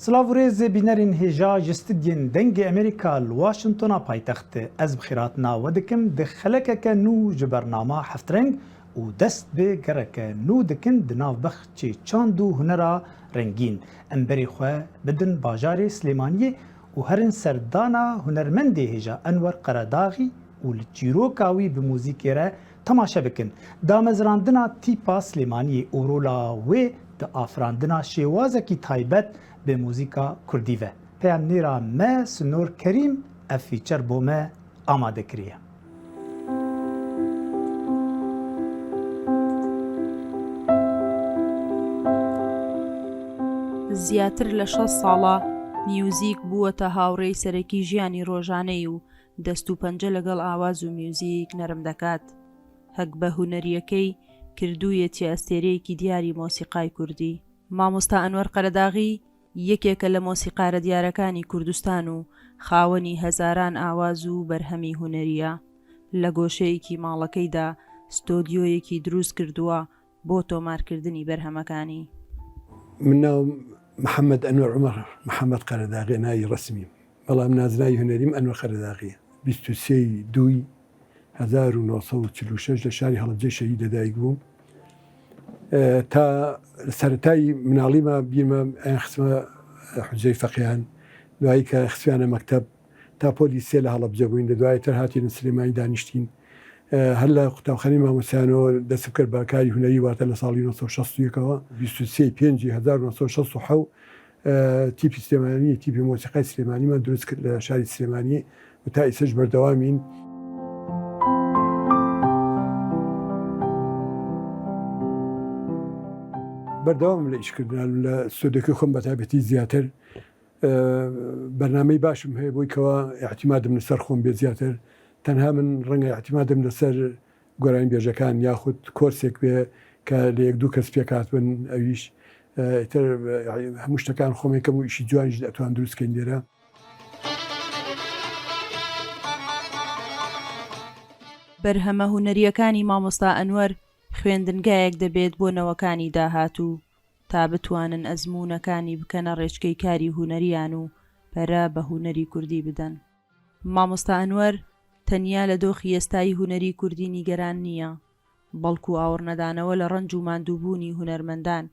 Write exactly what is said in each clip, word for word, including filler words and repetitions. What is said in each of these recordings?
Silav û rêzê bînerên hêja ji stûdyên Dengê Amerîka li Washingtona paytext. Ez bi xêrhatina we dikim di xelekeke nû ji bernama Heftreng û dest bi gereke nû dikin di nav bexçê çand û hunera rengîn. Em berê xwe bidin bajarê Silêmaniyê û herin serdana hunermendê hêja Enwer Qeredaxî û li çîroka wî bi muzîkê re temaşe bikin. Damezrandina tîpa Silêmaniyê û rola wê di afirandina şêwazekî taybet bi muzîka kurdî ve. Peyamnêra me Sinor Kerîm ev fîçer bo me amade kiriye. زیاتر لە شەست ساڵە میوزیک بووەتە هاوڕێی سەرەکی ژیانی ڕۆژانەی و دەست و پەنجە لەگەڵ ئاواز و میوزیک نەرم دەکات. هەک بە هونەریەکەی کردوویەتیە ئەستێرەیەکی دیاری مۆسیقای کوردی. مامۆستا ئەنوەر قەرەداغی یەکێکە لە مۆسیقارە دیارەکانی کوردستان و خاوەنی هەزاران ئاواز و بەرهەمی هونەریە. لە گۆشەیەکی ماڵەکەیدا ستۆدیۆیەکی دروست کردووە بۆ تۆمارکردنی بەرهەمەکانی. من ناوم محەممەد ئەنوەر عومەر محەممەد قەرەداغی ناوی ڕەسمیم، بەڵام نازناوی هونەریم ئەنوەر قەرەداغیە. بیست و سێ ی دووی هەزار و نۆ سەد و چل و شەش لە شاری هەڵەبجەی شەهید لە دایک بووم. ئێ، تا سەرەتای مناڵیمە بیرمە ئەیان خستمە حوجرەی فەقیان، دوایی کە خستویانە مەکتەب، تا پۆلی سێ لە هەڵەبجە بووین، لە دوایتر هاتین سلێمانی دانیشتین. ئێ، هەر لە قوتابخانەی مامۆستایانەوە دەست بکرد بە کاری هونەری، واتە لە ساڵی نۆ سەد و شەست و یەکەوە، بیست و سێ ی پێنجی هەزار و نۆ سەد و شەست و حەوت، ئێ، تیپی سلێمانی، تیپی مۆسیقای سلێمانیمان دروست کرد لە شاری سلێمانی و تا ئیسەش بەردەوامین. بەردەوام لە ئیشکردن لە ستۆدیۆکەی خۆم بە تایبەتی زیاتر، ئێ، بەرنامەی باشم هەیە، بۆی کەوا ئیعتیمادم لەسەر خۆم بێ زیاتر. تەنها من ڕەنگە ئیعتیمادم لەسەر گۆرانی بێژەکان یاخود کۆرسێک بێ کە لە یەک دوو کەس پێکات بن، ئەویش، ئێ، ئیتر، ئێ، هەموو شتەکان خۆمێکەم و ئیشی جوانیش ئەتوان دروستکەین لێرە. بەرهەمە هونەریەکانی مامۆستا ئەنوەر خوێندنگایەک دەبێت بۆ نەوەکانی داهاتوو، تا بتوانن ئەزموونەکانی بکەنە ڕێچکەی کاری هونەریان و پەرە بە هونەری کوردی بدەن. مامۆستا ئەنوەر تەنیا لە دۆخی ئێستای هونەری کوردی نیگەران نییە، بەڵکو ئاوڕنەدانەوە لە ڕەنج و ماندووبوونی هونەرمەندان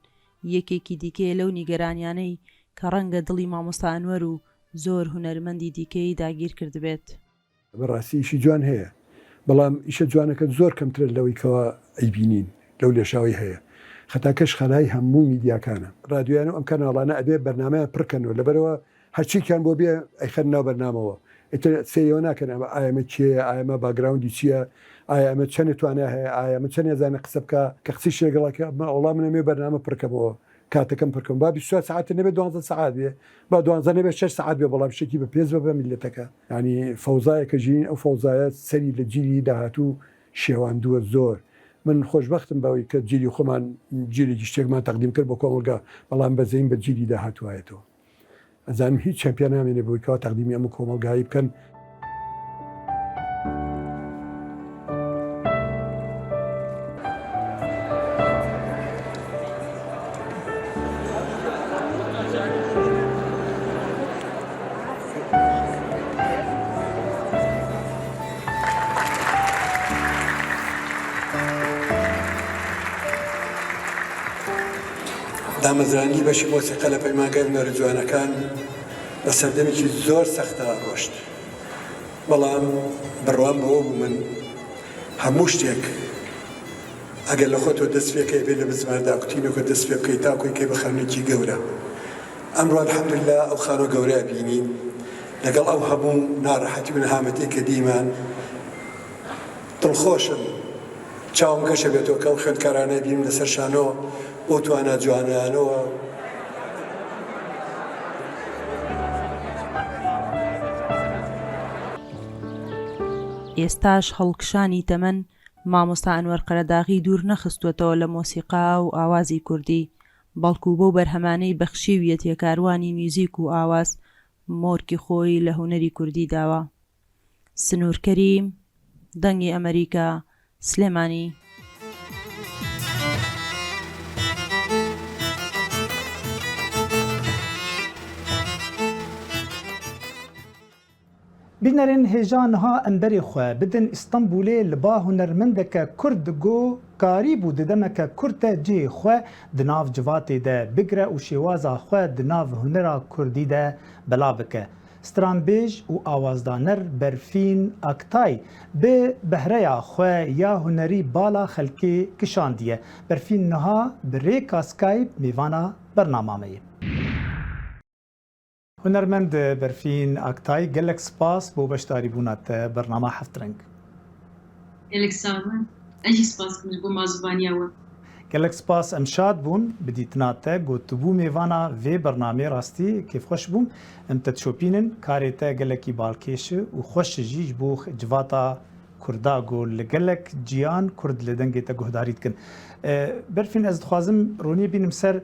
یەکێکی دیکەیە لەو نیگەرانیانەی کە ڕەنگە دڵی مامۆستا ئەنوەر و زۆر هونەرمەندی دیکەی داگیر کردبێت. بەڕاستی ئیشی جوان هەیە، بەڵام ئیشە جوانەکە زۆر کەمترە لەوەی کەوا ئەیبینین، لەو لێشاوی هەیە. خەتاکەش خەلای هەموو میدیاکانە. ڕادیۆیان و ئەم کەناڵانە ئەبێ بەرنامەیان پڕکەنەوە، لەبەرەوە هەرچیکیان بۆ بێ ئەیخەن ناو بەرنامەوە. ئیتر سێ ئەوە ناکەن، ئەمە ئایا ئەمە کێیە، ئایا ئەمە باگراوندی چییە، ئایا ئەمە چەنێ توانای هەیە، ئایا ئەمە چەنێ زانێ قسە بکا، کە قسەی شێگەڵەکە، ئەمە وەڵام منە مێ بەرنامە پڕکەمەوە. کاتەکەم پڕکەم. با بیست و چوار سەعات نەبێت، دوانزە سەعات بێ. با دوانزە نەبێت، شەش سەعات بێ، بەڵام شتێکی بەپێز بە، بە میللەتەکە. یعنی فەوزایەکە ژین، ئەو فەوزایە سەری لە جیلی داهاتوو شێواندووە زۆر. من خۆشبەختم بەوەی کە جیلی خۆمان جیلێکی شتێکمان تەقدیم کرد بە کۆمەڵگا، بەڵام بەزەین بە جیلی داهاتووایەتەوە. ئەزانم هیچیان پێ نامێنێ بۆی کەوا تەقدیمی ئەم کۆمەڵگایی بکەن. دامەزرانی بەشی مۆسیقا لە پەیمانگای هونەرە جوانەکان بە سەردەمێکی زۆر سەختا ڕۆشت. بەڵام بڕوام بەوە بوو من هەموو شتێک ئەگەر لە خۆتەوە دەست پێکەی بێت لە بزماردا قوتینەوە دەست پێ بکەیت تاکوی کەی بە خانوێکی گەورە. ئەمڕۆ الحەمدوللا ئەو خانوە گەورە بینین. لەگەڵ ئەو هەموو ناڕەحەتی و نەهامەتی کە دیمان، دڵخۆشم. چاوم گەشە بێتەوە کە ئەو خوێندکارانەی بینم لەسەر شانۆ، ئەو توانا جوانانەوە. ئێستاش هەڵکشانی تەمەن مامۆستا ئەنوەر قەرەداغی دوور نەخستووەتەوە لە مۆسیقا و ئاوازی کوردی، بەڵکو بەو بەرهەمانەی بەخشیویەتیە کاروانی میوزیک و ئاواز، مۆرکی خۆی لە هونەری کوردی داوە. سنوور کەریم، دەنگی ئەمریکا، سلێمانی. Bînerên hêja niha em berê xwe bidin Îstanbûlê li ba hunermendeke Kurd ku karîbû di demeke kurt de cihê xwe di nav civatê de bigire û şêwaza xwe di nav hunera Kurdî de bela bike. Stranbêj û awazdaner Berfîn Aktay bi behreya xwe ya hunerî bala xelkê kişandiye. Berfîn niha bi rêka Skype mêvana bernama me ye. Hunermend Berfîn Aktay, gelek spas bo beşdarîbûna te bernama Heft Reng. Gelek sax be. Ez jî spas dikim ji bo mazûvaniya we. Gelek spas, em şad bûn bi dîtina te, ku tu bû mêvana vê bernamê, rastî kêfxweş bûm. Em te dişopînin, karê te gelekî balkêş e û xweş e jî ji bo civata Kurda ku li gelek ciyan Kurd li dengê te guhdarî dikin. E, Berfîn, ez dixwazim roniyê bînim ser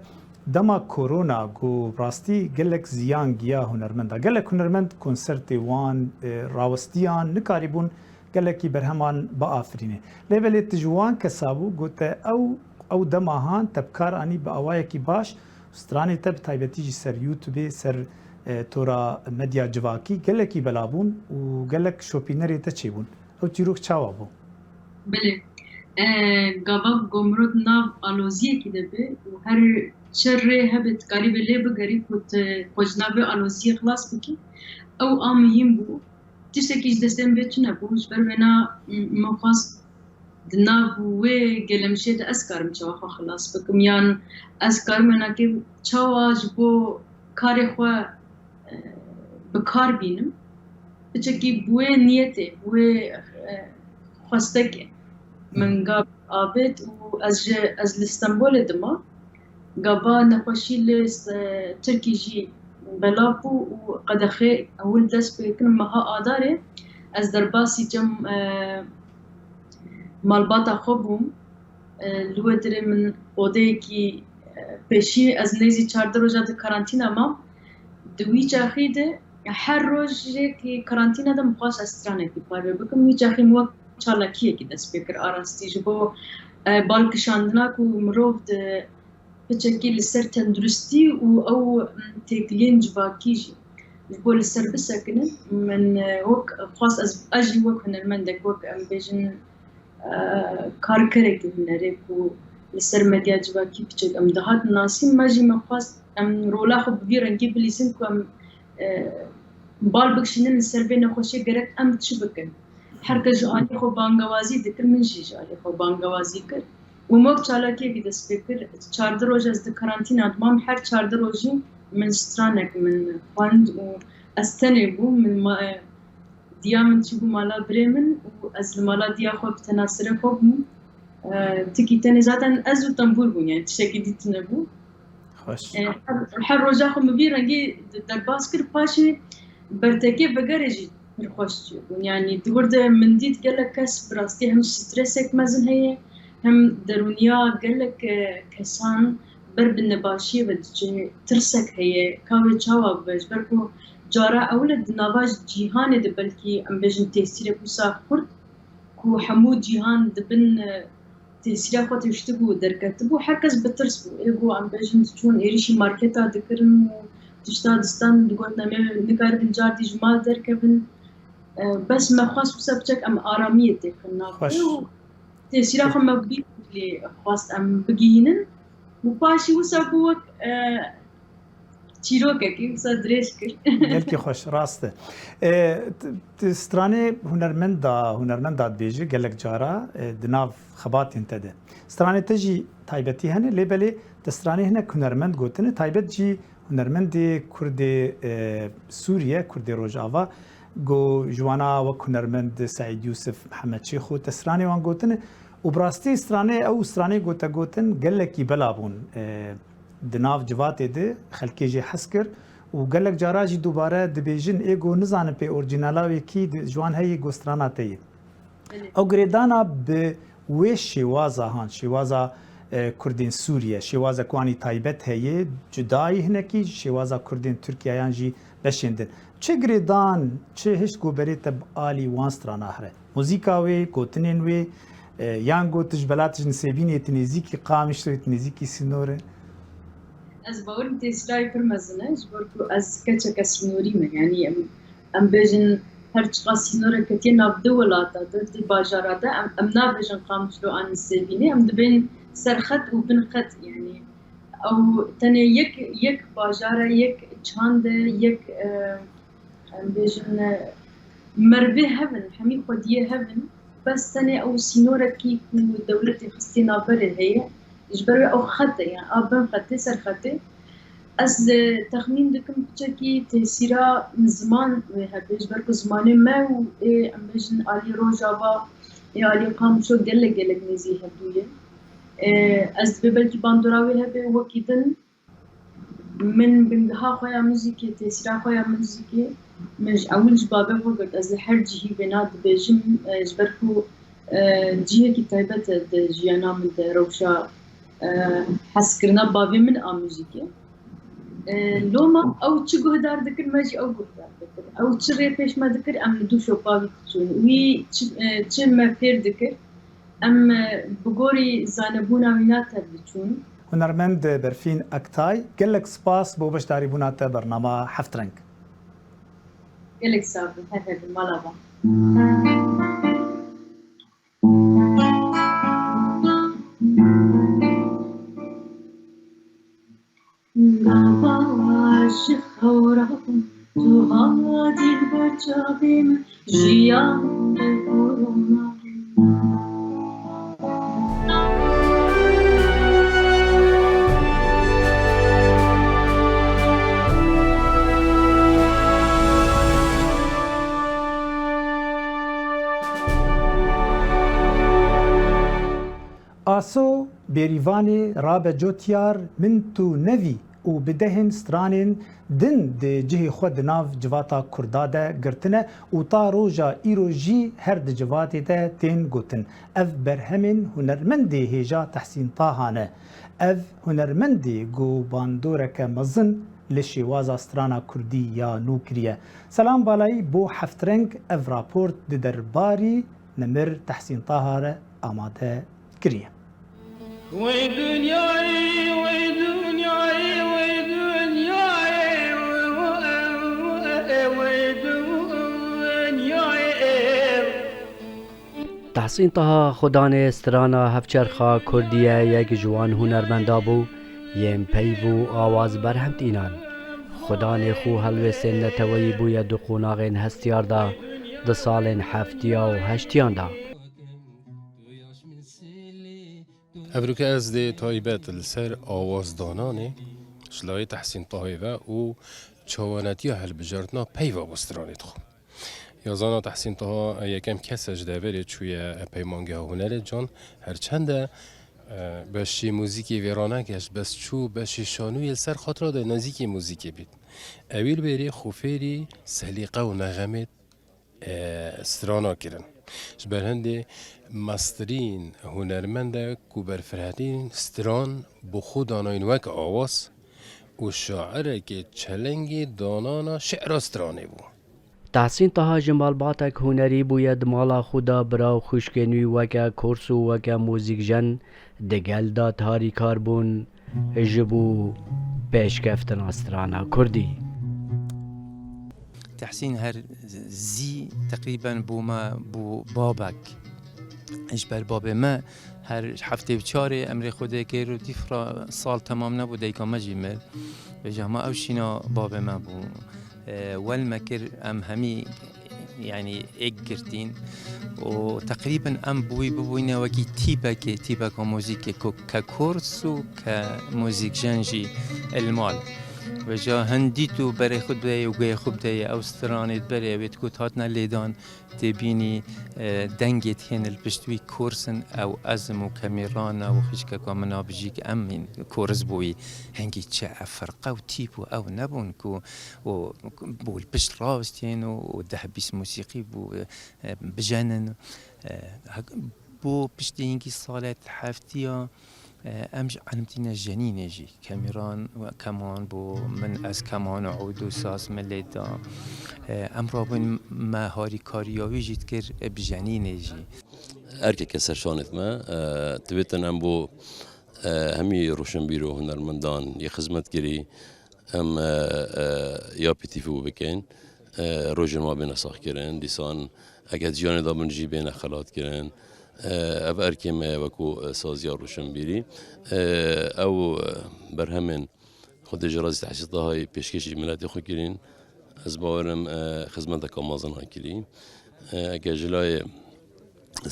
dema korona ku rastî gelek ziyan giya hunermenda. Gelek hunermend konsertê wan, e, rawestiyan nikarîbûn gelekî berheman biafirîne. Lê belê tu ji wan kesa bû, gote ew, ew dema han te bi kar anî bi awayekî baş, stranê te bi taybetî jî ser YouTubeê, ser, e, tora medya civakî gelekî bela bûn û gelek şopînerê te çêbûn. Ew çîrok çawa bû? Belê. E, gava ku mirov di nav aloziyekî de be û her çi rê hebe, tu karî be lê bigerî ku tu xwe ji nav vê aloziyê xilas bikî. Ew a muhîm bû. Tiştekî ji destê min vê tune bû. Ji ber wêna, m-, min xwest di nav wê gelemşê de ez karim çawa xwe xilas bikim, yan ez karim wênakê çawa ji bo karê xwe, e, bi kar bînim. Piçekî bi wê niyetê, bi wê, e, xwestekê min gav avêt û ez ji, ez li Stenbolê dima. Gava nexweşî li, e, Tirkî jî belav bû û qedexê ewil dest pê kirin meha Adarê. Ez derbasî cem, e, malbata xwe bûm. E, li wê dirê min odeyekî, e, pêşî, ez nêzî çardeh roja di karantîna mam. Di wî çaxî de her rojekî karantîna de min xwest ez stranekî parve bikim. Wî çaxî min wek çalakiyekî dest pê kir a rastî. Ji bo, e, balkişandina ku mirov di piçekî li ser tenduristî û ew, m, têkiliyên civakî jî ji bo li ser bisekinin, min, e, wek xwest ez, ez jî wek hunermendek, wek em bêjin, e, karkerekî hunerê ku li ser medya civakî piçek em dihatin nasîn, me jî me xwest em rola xwe bi vî rengî bilîzin ku em, e, bal bikişînin li ser vê nexweşiyê gerek em çi bikin. Her kes ji alî xwe bangewazî dikir, min jî ji alî xwe bangewazî kir. Û min wek çalakiyekî dest pê kir. Çardeh roj ez di karantîna dimam, her çardeh rojî min stranek min xwend û ez tenê bûm. Min ma-, diya min çûbû mala birê min û ez li mala diya xwe bi tenasirê xwe bûm. E, tikî tenê zaten ez û tembûr bûn, yani tiştekî dî tune bû. Xweş. E, her, her roja xwe min vî rengî de-, derbas kir. Paşê bertekê vegerê jî pir xweş çêbûn. Yanî di wir de min dît gelek kes bi rastî hem stresek mezin heye, hem derûniya gelek, e, kesan ber bi nebaşiyê ve diçe, tirsek heye, ka wê çawa bibe, ji ber ku cara ewil e di nava cîhanê de belkî em bêjin têsîrek wisa xurt ku hemû cîhan di bin, e, tesîra xwe tiştibû, derketibû, her kes bi tirs bû. Ê ku em bêjin diçûn êrîşî marketa dikirin û tişta distan digotin, em ê nikaribin cardî ji mal derkevin. E, bes me xwest wisa biçek em aramiyê têxin nav xwe û tesîra xwe me bi vî şeklî xwest em bigihînin û paşî wisa bû wek, e, çîrokekî wisa dirêj kir. Gelkî xweş, rast e. E, t-, t-, stranê hunermenda, hunermenda dibêje gelek cara, e, di nav xebatên te de. Stranê te jî taybetî hene, lê belê te stranê hinek hunermend gotine, taybet jî Hunermendê Kurdê, e, Sûriye, Kurdê Rojava, ku ji wana wek hunermend Seîd Yûsif, Mihemed Şêxo, te stranê wan gotine û bi rastî stranê ew stranê ku te gotin gelekî bela bûn, e, di nav civatê de xelkê jê hez kir û gelek cara jî dubare dibêjin ê ku nizanin pê orîjînala wê kî di, ji wan heye ku strana te ye. Belê. Ew girêdana bi wê şêwaza han, şêwaza, e, Kurdên Sûriye, şêwazek wanî taybet heye, cudayî hinekî ji şêwaza Kurdên Tirkiye yan jî beşên din. Çi girêdan, çi hişt ku berê te bi alî wan strana here? Muzîka wê, gotinên wê, e, yan ku tu ji bela tu ji Nisêbînê, tu nêzîkî Qamişlo yî, tu nêzîkî sînor î? Ez bawerim têsîrayê pir mezin e, ji ber ku ez keçeke sînorî me. Yanî em, em bêjin her çiqas sînorek ketiye nav du welata de, du bajara de, em, em nabêjin Qamişlo an Nisêbînê, em dibên serxet û binxet. Yanî ew tenê yek, yek bajar e, yek çand e, yek, e, em bêjin, e, merivê hev in, hemî xwediyê hev in. Bes tenê ew sînorekî ku dewletê xistî navberê heye, ji ber wê ew xet e, yani a bin xetê, ser xetê. Ez, e, texmîn dikim piçekî têsîra ziman wê hebe, ji ber ku zimanê me û ê, em bêjin, alî Rojava, ê alî Qamişlo gelek, gelek nêzî hevdû ye. E, ez dibê belkî bandora wê hebe, wekî din. Min bingeha xwe ya muzîkê, têsîra xwe ya muzîkê, min ji ewil ji bavê xwe girt. Ez li her cihî vêna dibêjim, e, ji ber ku, e, cihekî taybet e di jiyana min de, rewşa, e, hezkirina bavê min a muzîkê. E, loma ew çi guhdar dikir, me jî ew guhdar dikir. Ew çi rê pêş me dikir, em li dû şopa wî diçûn. Wî çi, e, çi me fêr dikir, em, e, bi gorî zanebûna wîna tev diçûn. Hunermend Berfîn Aktay, gelek spas bo beşdarîbûna te bernama Heft Reng. Gelek sax be, her hebin, mala ba. Gava ji xew rabûm, tu ha dilber çavê min, jiyan bi korona. Aso Bêrîvanê rabe cotiyar, Min Tu Nevî û bi dehên stranên din di cihê xwe di nav civata Kurda de girtine û ta roja îro jî her di civatê de tên gotin. Ev berhemên hunermendê hêja Tehsîn Taha ne. Ev hunermendê ku bandoreke mezin li şêwaza strana kurdî ya nû kiriye. Selam Balayî bo Heft Reng ev raport di derbarî nemir Tehsîn Taha re amade kiriye. Wey dinyayê, wey dinyayê, wey dinyayê, wey dinyayê. Tehsîn Taha xudanê strana hevçerxa kurdî ye, yek ji wan hunermenda bû yên peyv û awaz berhem tînan. Xudanê xwe helwêstên neteweyî bûye du qonaxên hestiyar de di salên heftiya û heştiyan de. Evroke ez dê taybet li ser awazdananê ji layê Tehsîn Tahê ve û çawanetiya hilbijartina peyva bo stranê dixwim. Ya zana Tehsîn Taha yekem kes e ji deverê çûye peymangeha hunerê can, her çende, e, beşî muzîkê vêra negeşt, bes çû beşî şanûyê li ser xatira de nezîkî muzîkê bît. Ewî li bêrê xwe fêrî selîqe û nexemê e, strana kirin. Ji ber hindê mestirîn hunermend e ku berfirehîn stran bi xwe danayîn wek awaz û şaireke çelengê danana şi'ra stranê bû. Tehsîn Taha ji malbatek hunerî bûye, di mala xwe de bira û xwişkên wî weke kors û weke muzîkjen di gel de tarîkar bûn. Ji bo pêşkeftina strana kurdî. Tehsîn her zî teqrîben bû me, bû babek. Ji ber babê me her heftê û çarê emrê Xwedê kir û dîf re sal temam nebû, dayika me jî mir. Vêca me ew şîna babê me bû. E, wel me kir, em hemî, yanî, êk girtîn û teqrîben em bi wî bibûyne wekî tîpekê, tîpeka muzîkê ku ke kors û ke muzîkjen jî li mal. Veja hin dît û berê xwe dayê û guhê xwe bidayê ew stranê berê wê digot hatine lêdan tê bînî, e, dengê dihêne li pişt wî kors in ew ez im û Kemîran e û xişkeka min a bijî ki em hîn kors bûyî. Hingî çi ev ferqe û tîp û ew nebûn ku û bû li pişt rawestiyên û, û deh bîst musîqî bû, e, bijenin. E, hek-, bo piştî hingî salê heftiya, e, em ji elimtîne jenînê jî. Kemîran, Keman bo min, ez keman û ûd û saz me lê da. E, em rabûn me harîkariya wî jî dikir, e, bi jenînê jî. Erkeke ser şanê me, e, divêtin em bo, e, hemî roşenbîr û hunermendan yê xizmet kirî, em, e, e, ya pîtîfû bikin. E, rojên ma bêne saxkirin, dîsan eger jiyanê de bin jî bêne xelatkirin. E, ev erkê me ye wekû, e, saziya roşenbîrî. E, ew, e, berhemên Xwedê ji razî Tehsîn Tahayê pêşkêşî miletê xwe kirîn. Ez bawerim, e, xizmeteka mezin a kirî. E, eger ji layê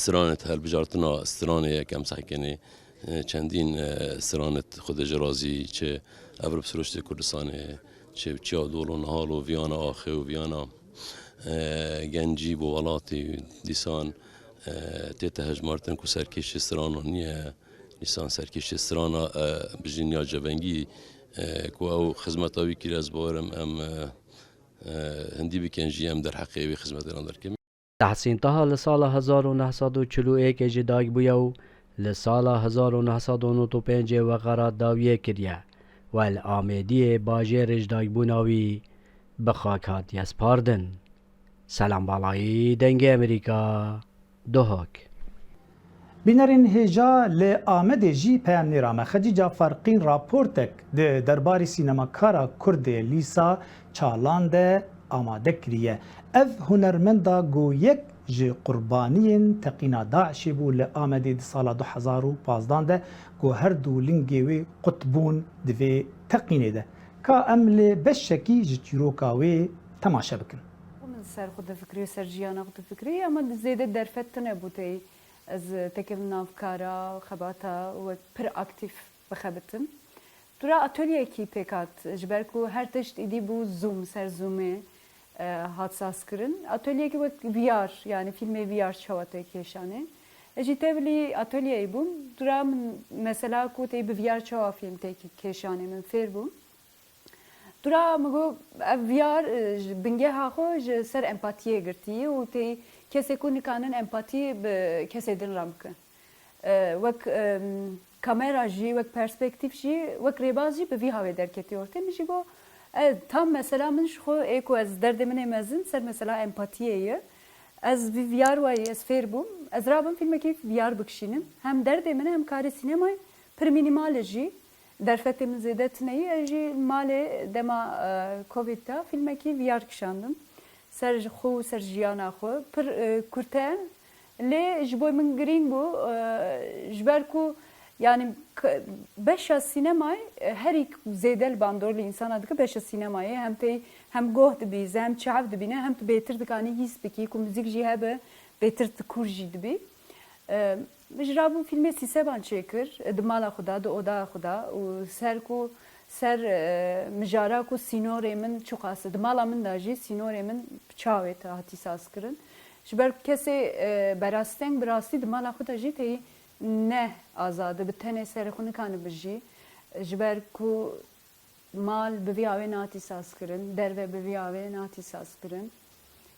stranê hilbijartina stranê yekem sehkenê, e, çendîn, e, stranê Xwedê ji razî çi ev rûpsirûştê Kurdistanê, çi Çiya Dol û Nihal û Viyana Axê û Viyana, e, Gencî bo welatê dîsan, e, tête hejmartin ku serkêşê strana niye, dîsan serkêşê strana, e, bijîn ya cevengî, e, ku ew xizmeta wî kiriye, ez bawerim em, e, e, hindî bikin jî em derheqê wî xizmetênan derkevin. Tehsîn Taha li sala hezar û neh sed û çil û yekê ji dayik bûye û li sala hezar û neh sed û nod û pêncê wexerat dawiyê kiriye. We li Amêdiyê bajêrê ji dayikbûna wî bi xak hatiye spardin. Selam Balayî, Dengê Amerîka, Duhok. Bînerên hêja li Amedê jî peyam nêra me. Xecî Cafer Qîn raportek di derbarê sînemakara Kurd ê Lîsa Çalan de amade kiriye. Ev hunermenda ku yek ji qurbaniyên teqîna DAIŞê bû li Amedê di sala du hezar û pazdan de ku her du lingê wê qut bûn di vê teqînê de. Ka em li beşekî ji çîroka wê temaşe bikin. Min ser xwe difikirî, ser jiyana xwe difikirî, ama zêde derfet tune bû tey. Ez tekim nav kara, xebata wek pir aktîf bixebitim. Dûra atolyekî pêk hat, ji ber ku her tişt îdî bû Zoom, ser Zoomê, e, hat sazkirin. Atolyekî wek V R, yani fîlmê V R çawa tê kêşanê. Ez jî tevlî atolyeyê bûm. Dûra min mesela ku tê bi V R çawa fîlm tê kêşanê min fêr bûm. Dûra min got, ev V R, e, ji bingeha xwe ji ser empatiyê girtî û tê kesê ku nikanin empatî bi kesê din re bikin. E, wek, em, kamera jî, wek perspektîf jî, wek rêbaz jî bi vî hawê derketî ortê. Min jî got, e, tam mesela min ji xwe ê ku ez derdê min ê mezin ser mesela empatiyê ye. Ez vî V R wayî, ez fêr bûm. Ez rabim fîlmekî V R bikişînim. Hem derdê min e, hem karê sînemayê pir mînîmal e jî. Derfetê min zêde tune ye. Ez jî malê dema, e, Covid de fîlmekî V R kişandim. Ser ji xwe û ser jiyana xwe. Pir, e, kurte ye. Lê ji bo min girîng bû, e, ji ber ku, yani, k-, beşa sînemayê, e, herî zêde li bandor li însana dike beşa sînemayê. Hem tê, hem goh dibîze, hem çav dibîne, hem tu bêtir dikanî hîs bikî, ku muzîk jî hebe, bêtir tu kûr jî dibî. E, Min jî rabû fîlmê Sîseban çêkir, di mala xwe de, di odaya xwe de û ser ku, ser, e, mijara ku sînorê min çiqas e. Di mala min de jî sînorê min bi çavê te hatî sazkirin. Ji ber ku kesê, e, berasteng bi rastî di mala xwe de jî teyî ne azad e, bi tenê serê xwe nikane bijî. Ji ber ku mal bi vî awê nehatî sazkirin, derve bi vî awê nehatî sazkirin.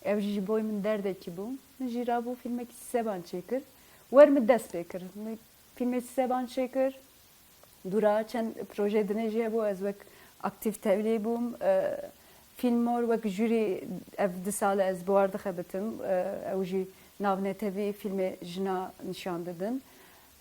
Ev jî ji bo min derdekî bû. Min jî rabû fîlmekî Sîseban çêkir. Wer min dest pê kir. Min fîlmê Sîseban çêkir. Dûra çend proje dinê jî hebû, ez wek aktîf tevlî bûm. E, Fîlmor wek jûrî ev du sal e ez bi war dixebitim. E, ew jî navnetewî fîlmê jina nîşan didin.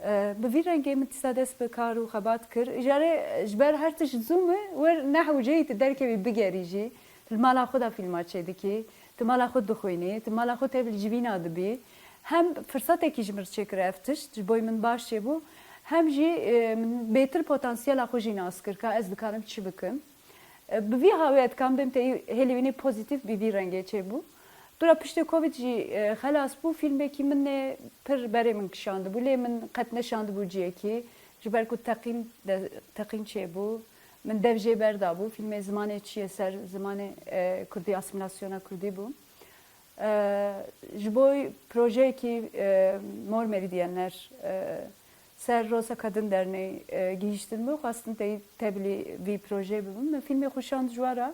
E, bi vî rengê min dîsa dest bi kar û xebat kir. Îcarê ji ber her tişt Zoom e, wer nehw cihê tu derkevî bigerî jî, tu li mala xwe de fîlma çêdikî, tu mala xwe dixwînî, tu mala xwe tevlî civîna dibî. Hem firsetekî ji min re çêkir ev tişt, ji bo min baş çêbû, hem jî, e, min bêtir potansiyela xwe jî nas kir, ka ez dikarim çi bikim. E, bi vî hawê ez dikarim bêm tê hêlîwînê pozîtîf bi vî rengê çêbû. Dûra piştê Covid jî, e, xelas bû, fîlmekî min ê pir berê min kişandibû, lê min qet neşandibû ciyekî, ji ber ku teqîn de, teqîn çêbû, Min dev jê berdabû. Fîlmê Zimanê Çi Ye ser zimanê, e, kurdî, asîmîlasyona kurdî bû. E, ji bo projeyekî, e, Mor Meridyenler, e, ser Roza Kadın Derneği, e, gihîştin bû, xwestin tey-, tevlî vî projeyê bibin. Min fîlmê xwe şand ji we re.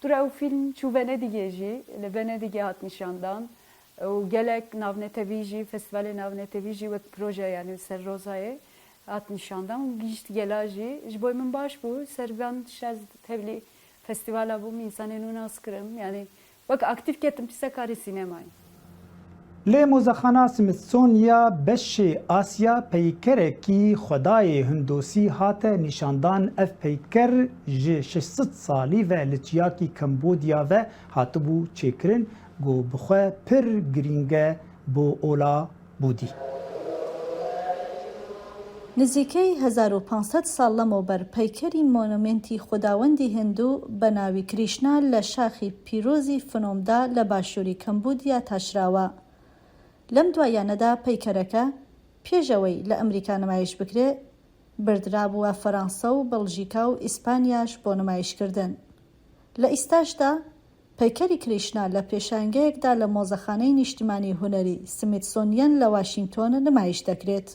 Dûra ew fîlm çû Venedîgê jî, li Venedîgê hat nîşandan. Û gelek navnetewî jî, festîvalê navnetewî jî wek proje, yanî ser Rozayê hat nîşandan û gihîşt gela jî. Ji bo min baş bû, ser van tişta ez tevlî festîvala bûm, însanên nû nas kirim. Yanî wek aktîf ketim pîsekarê sînemayê. Lê Mozexana Smithsonian Beşê Asya peykerekî Xwedayê Hindosî hate nîşandan. Ev peyker ji şeş sed salî ve li çiyakî Kambodya ve hatibû çêkirin, ku bi xwe pir girîng e bo ola Bûdî. Nizîkey hezar û panc sed sal lemober peykerî monumentî xwedawendî Hindû be navî Krîşna li şaxî pîrozî Phnom da li başûrî Kambodya taşrawa. Lem duayane de peykereke, pêşewey li Emerîka nimayîş bikire, birdirabûwe Feransa û Beljîka û Îspanya ji bo nimayîşkirdin. Li îstaş de peykerî Krîşna li pêşangeyek de li Mozexaneyê Nîştimanî Hunerî Smithsonian li Washington nimayîş dekirêt.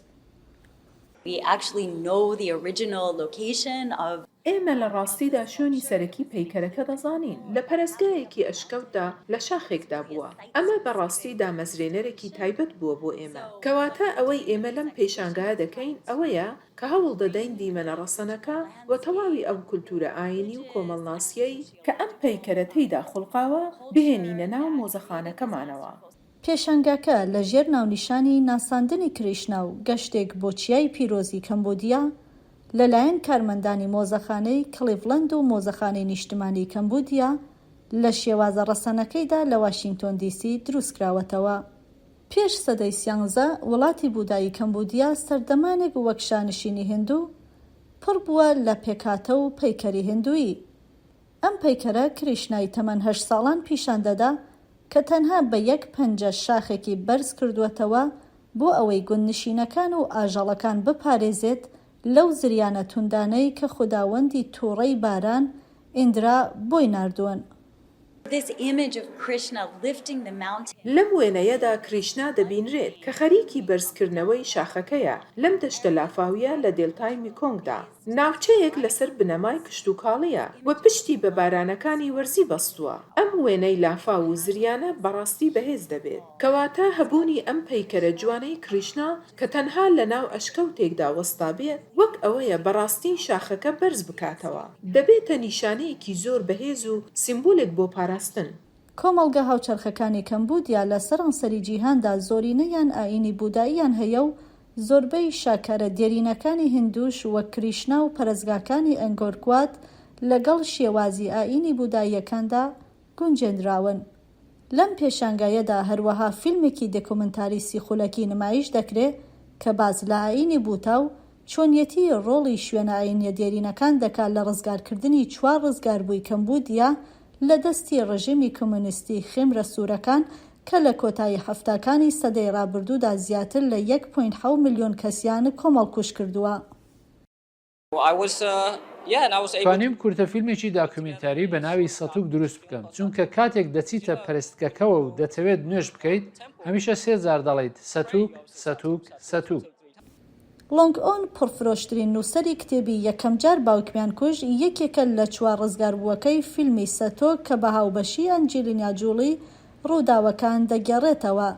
We actually know the original location of ئێمە لە ڕاستیدا شوێنی سەرەکی پەیکەرەکە دەزانین. لە پەرستگایەکی ئەشکەوتدا لە شاخێکدا بووە. ئەمە بەڕاستی دامەزرێنەرێکی تایبەت بووە بۆ ئێمە. کەواتە ئەوەی ئێمە لەم پێشانگایە دەکەین ئەوەیە کە هەوڵ دەدەین دیمەنە ڕەسەنەکە و تەواوی ئەو کولتورە ئاینی و کۆمەڵناسیەی کە ئەم پەیکەرە تێیدا خوڵقاوە بهێنینە ناو مۆزەخانەکەمانەوە. پێشانگاکە لە ژێر ناونیشانی ناساندنی کریشنا و گەشتێک بۆ چیای پیرۆزی کەمبودیا لەلایەن کارمەندانی مۆزەخانەی کلیڤلەند و مۆزەخانەی نیشتمانی کەمبودیا لە شێوازە ڕەسەنەکەیدا لە واشینگتۆن دیسی دروستکراوەتەوە. پێش سەدەی سیانزە، وڵاتی بودایی کەمبودیا سەردەمانێک وەک شانشینی هیندوو پڕ بووە لە پێکهاتە و پەیکەری هیندوویی. ئەم پەیکەرە کریشنای تەمەن هەشت ساڵان پیشان دەدا کە تەنها بە یەک پەنجە شاخێکی بەرز کردووەتەوە بۆ ئەوەی گوندنشینەکان و ئاژەڵەکان بپارێزێت لەو زریانە توندانەی کە خوداوەندی تووڕەی باران، ئیندرا، بۆی ناردوون. This image of Krishna lifting the mountain. لەم وێنەیەدا کریشنا دەبینرێت کە خەریکی بەرزکردنەوەی شاخەکەیە لەم دەشتە لافاویە لە دێلتای میکۆنگدا. ناوچەیەک لەسەر بنەمای کشتوکاڵییە و پشتی بە بارانەکانی وەرزی بەستووە. ئەم وێنەی لافاو و زریانە بەڕاستی بەهێز دەبێت. کەواتە هەبوونی ئەم پەیکەرە جوانەی کریشنا کە تەنها لە ناو ئەشکەوتێکدا وەستابێت، وەک ئەوەیە بەڕاستی شاخەکە بەرز بکاتەوە. دەبێتە نیشانەیەکی زۆر بەهێز و سیمبولێک بۆ پاراستن. کۆمەڵگە هاوچەرخەکانی کەمبودیا لە سەرانسەری جیهاندا زۆرینەیان ئایینی بوداییان هەیە و زۆربەی شاکارە دێرینەکانی هیندووش وەک کریشنا و پەرستگاکانی ئەنگۆرکوات لەگەڵ شێوازی ئایینی بوداییەکاندا گونجێندراون. لەم پێشانگایەدا هەروەها فیلمێکی دێکۆمنتاری سی خولەکی نمایش دەکرێ کە باس لە ئایینی بوتا و چۆنیەتی ڕۆڵی شوێنە ئایینیە دێرینەکان دەکات لە ڕزگارکردنی چوار ڕزگاربووی کەمبودیا لە دەستی ڕژیمی کۆمۆنیستی خێمرە سوورەکان کە لە کۆتایی حەفتاکانی سەدەی ڕابردوودا زیاتر لە یەک پۆینت حەوت ملیۆن کەسیان کۆمەڵکوژ کردووە. I was, uh, yeah, and I was able to توانیم کورتە فیلمێکی داکومنتاری بە ناوی سەتوک دروست بکەم، چونکە کاتێک دەچیتە پەرستگەکەوە و دەتەوێت نوێژ بکەیت، هەمیشە سێ جار دەڵێیت، سەتوک، سەتوک، سەتوک. لۆنگ ئۆن، پڕفرۆشترین نووسەری کتێبی یەکەم جار باوکمیان کوژ، یەکێکە لە چوار ڕزگاربووەکەی فیلمی سەتۆک کە بە هاوبەشی ئەنجیلینا جوڵی ڕووداوەکان دەگێڕێتەوە.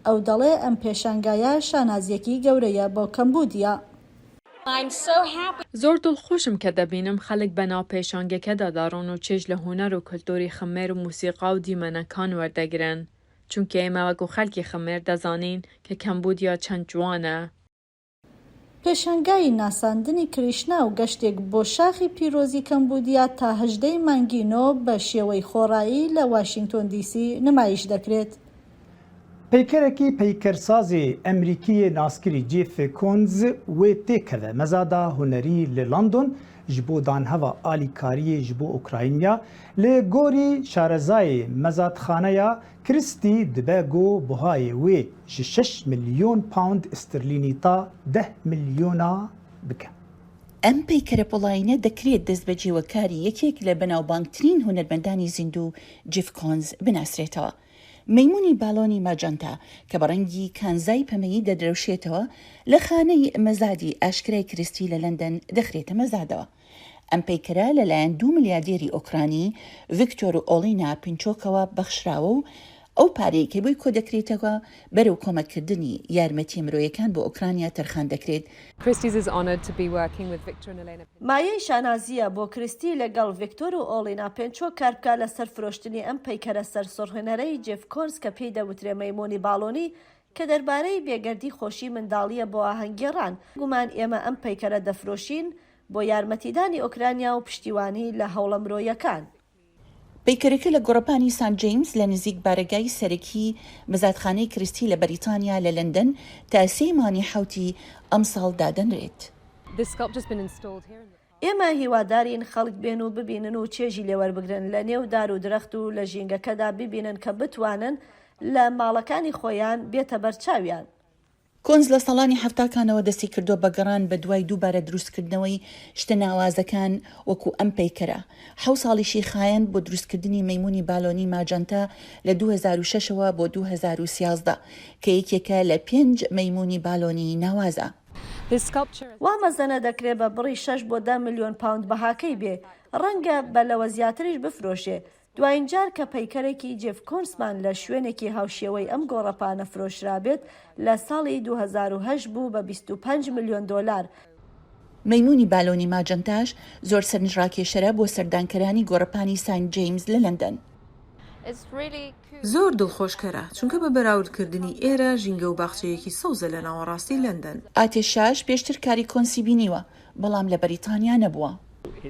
ئەو دەڵێ ئەم پێشانگایە شانازیەکی گەورەیە بۆ کەمبودیا. I'm so happy. زۆر دڵخۆشم کە دەبینم خەڵک بە ناو پێشانگەکەدا دەڕۆن و چێژ لە هونەر و کولتوری خمێر و موسیقا و دیمەنەکان وەردەگرن، چونکە ئێمە وەکو خەڵکی خمێر دەزانین کە کەمبودیا چەند جوانە. پێشانگای ناساندنی کریشنا و گەشتێک بۆ شاخی پیرۆزی کەمبودیا تا هەژدەی مانگی نۆ بە شێوەی خۆڕایی لە واشینگتۆن دیسی نمایش دەکرێت. پەیکەرەکی پەیکەرسازی ئەمریکی یê naskirî Jeff Koons wê têkeve mezada hunerî li London ji bo danheva alîkariyê ji bo Ukrayna. Li gorî şarezayê mezatxaneya Christie dibe ku buhayê wê ji şeş milyon pound sterlînî ta deh milyona bike. ئەم پەیکەرە پۆڵایینە دەکرێت دەستبەجێ وەک کاری یەکێک لە بەناوبانگترین هونەرمەندانی زیندوو، جێف کۆنز، بناسرێتەوە. مەیموونی بالۆنی ماجەنتا، کە بە ڕەنگی کانزای پەمەیی دەدرەوشێتەوە، لە خانەی مەزادی ئاشکرای کریستی لە لەندەن دەخرێتە مەزادەوە. ئەم پەیکەرە لەلایەن دوو ملیاردێری ئۆکرانی، ڤیکتۆر و ئۆلینا پینچۆکەوە بەخشراوە و ئەو پارەیە کە بۆی کۆدەکرێتەوە بەرەو کۆمەکردنی یارمەتیە مرۆیەکان بۆ ئۆکرانیا تەرخان دەکرێت. Christie's is honoured to be working with Victor and Elena. مایەی شانازییە بۆ کریستی لەگەڵ ڤیکتۆر و ئۆڵینا پێنچۆک کار بکات لەسەر فرۆشتنی ئەم پەیکەرە سەرسوڕهێنەرەی جێف کۆنز کە پێی دەوترێ مەیموونی باڵۆنی، کە دەربارەی بێگەردی خۆشی منداڵییە بۆ ئاهەنگگێڕان. بێگومان ئێمە ئەم پەیکەرە دەفرۆشین بۆ یارمەتیدانی ئۆکرانیا و پشتیوانی لە هەوڵە مرۆیەکان. پەیکەرەکە لە گۆڕەپانی سانت جەیمس لە نزیک بارەگای سەرەکی مەزادخانەی کریستی لە بەریتانیا لە لەندەن تا سێی مانگی حەوتی ئەمساڵ دادەنرێت. This sculpture's been installed here in the ئێمە هیوادارین خەڵک بێن و ببینن و چێژی لێوەربگرن، لە نێو دار و درەخت و لە ژینگەکەدا ببینن کە بتوانن لە ماڵەکانی خۆیان بێتە بەرچاویان. کۆنز لە ساڵانی حەفتاکانەوە دەستی کردووە بە گەڕان بە دوای دووبارە دروستکردنەوەی شتە ناوازەکان وەکو ئەم پەیکەرە. حەوت ساڵیشی خایاند بۆ دروستکردنی مەیموونی بالۆنی ماجەنتا لە دوو هەزار و شەشەوە بۆ دوو هەزار و سیازدە، کە یەکێکە لە پێنج مەیموونی بالۆنی ناوازە. This sculpture is وا مەزەنە دەکرێ بە بڕی شەش بۆ دە ملیۆن پاوند بەهاکەی بێ، ڕەنگە بە لەوە زیاتریش بفرۆشێ. دوایین جار کە پەیکەرێکی جێف کۆنزمان لە شوێنێکی هاوشێوەی ئەم گۆڕەپانە فرۆشرابێت، لە ساڵی دوو هەزار و هەشت بوو بە بیست و پەنج ملیۆن دۆلار. مەیموونی بالۆنی ماجەنتاش زۆر سەرنجڕاکێشەرە بۆ سەردانکەرانی گۆڕەپانی سانت جەیمس لە لەندەن. زۆر دڵخۆشکەرە، چونکە بە بەراوردکردنی ئێرە، ژینگە و باخچەیەکی سەوزە لە ناوەڕاستی لەندەن. ئاتێ شاش پێشتر کاری کۆنسی بینیوە، بەڵام لە بەریتانیا نەبووە.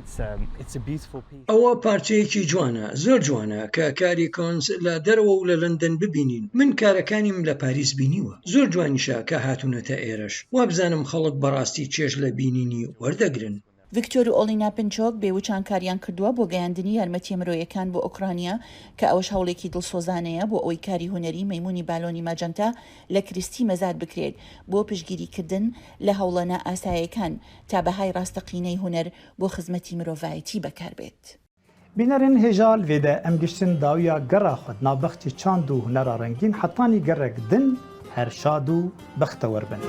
It's, um, it's a beautiful piece. ئەوە پارچەیەکی جوانە، زۆر جوانە کە کاری کۆنز لە دەرەوە و لە لەندەن ببینین. من کارەکانیم لە پاریس بینیوە. زۆر جوانیشە کە هاتوونەتە ئێرەش. وابزانم خەڵک بەڕاستی چێژ لە بینینی وەردەگرن. ڤیکتۆر و ئۆلینا پنچۆک بێوچان کاریان کردووە بۆ گەیاندنی یارمەتیە مرۆیەکان بۆ ئۆکرانیا، کە ئەوەش هەوڵێکی دڵسۆزانەیە بۆ ئەوەی کاری هونەری مەیموونی بالۆنی ماجەنتا لە کریستی مەزاد بکرێت بۆ پشتگیریکردن لە هەوڵە نائاسایەکان، تا بەهای ڕاستەقینەی هونەر بۆ خزمەتی مرۆڤایەتی بەکاربێت. Bînerên hêja, li vê de em giştin dawiya gera xwe di nav bexçê çand û hunera rengîn hetanî gerek din her şad û bextewar bin.